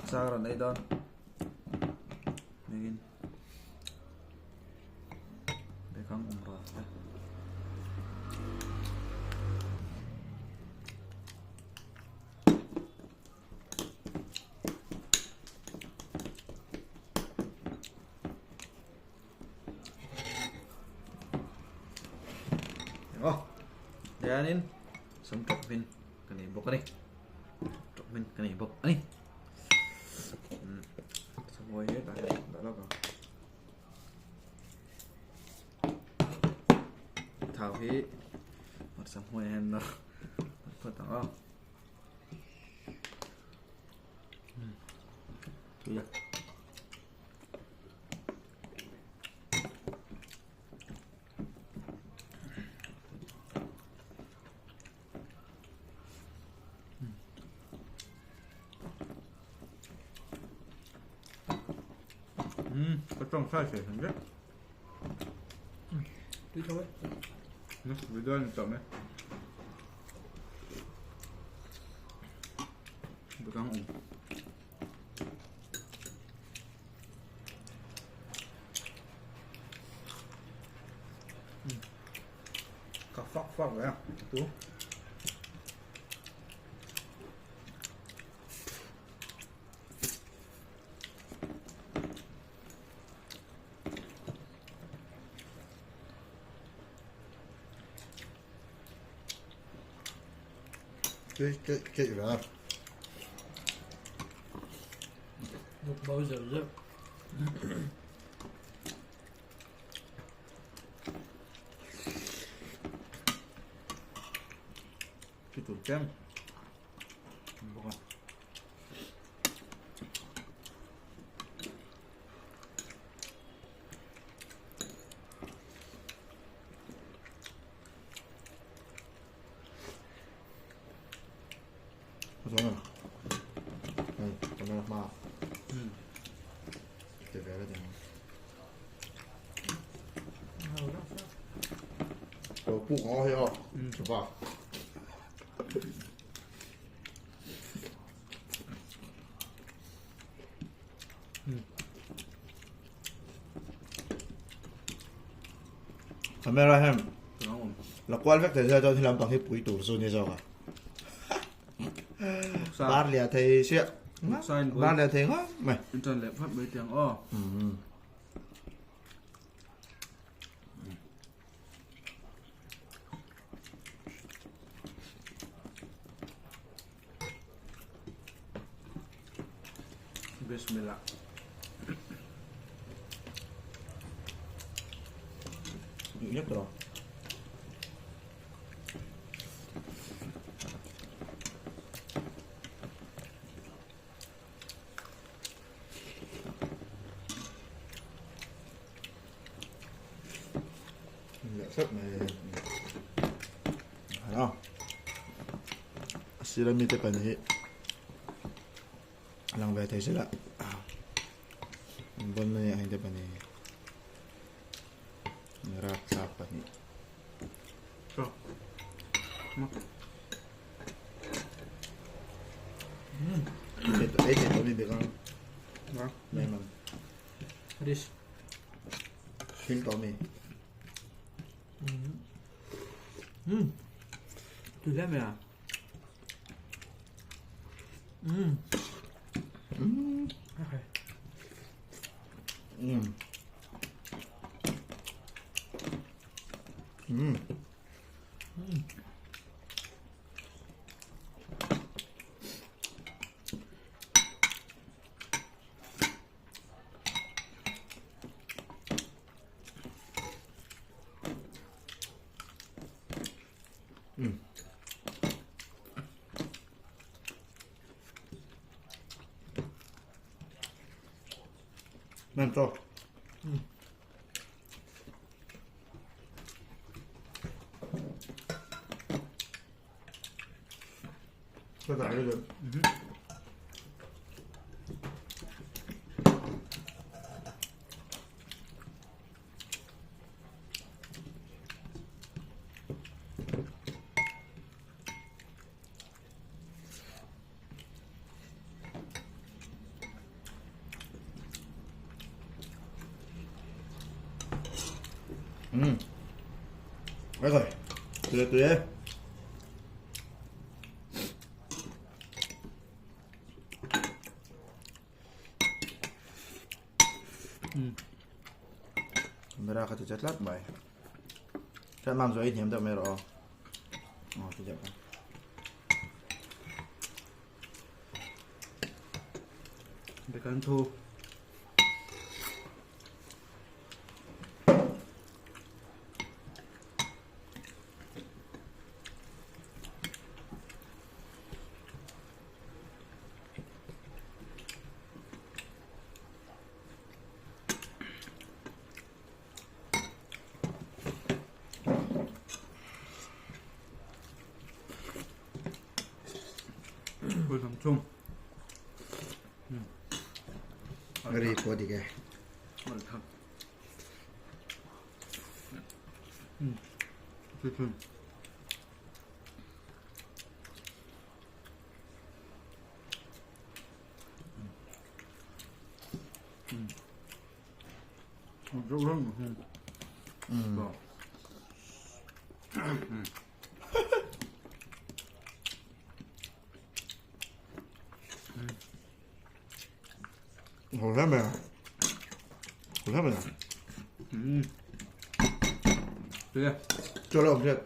Sa ka rawn ei dawn. Ningin. Bekang um rawh te. Oh, hianin sam tawk hmin ka nei bawk a ni tawk hmin ka nei bawk a ni samhawi hi tah hian dah lawk ang thau hi samhawi hian nawr phawt ang aw. Tui a. Ka tawng sai thei hran vek. Tui tho e. Video ni tawh mai. Bekang um. Ka fak fak ve a tu. Cái cái cái ra. Một bao giờ rồi. Cái tủ kem. Bawk a. Camera hem la kual vek thei se chuan helam pang hi pui tur chu ni zawk a bar lia thei sia bar lia thei ngawt mai intan leh phawt mai tiang aw Bismillah. Nhất rồi. Dạ sức này. Đó. Sira mi te pan hi lang ve thei sela bon mai a heng te pahnih rapthlak pahnih ei thei tawh mi bek ang mai mang thil tawh mi tui hle mai a Man to. Cái đại được. Umm. Ai kai. Tui tui e. Camera kha ti che tlat mai. Hriat mam zawh i hniam deuh mai rawh aw. Aw ti deuh kha. Bekan thu. Ri pawh dik e. Ho hle mai a. Ho hle mai a. Chaw la awm hriat.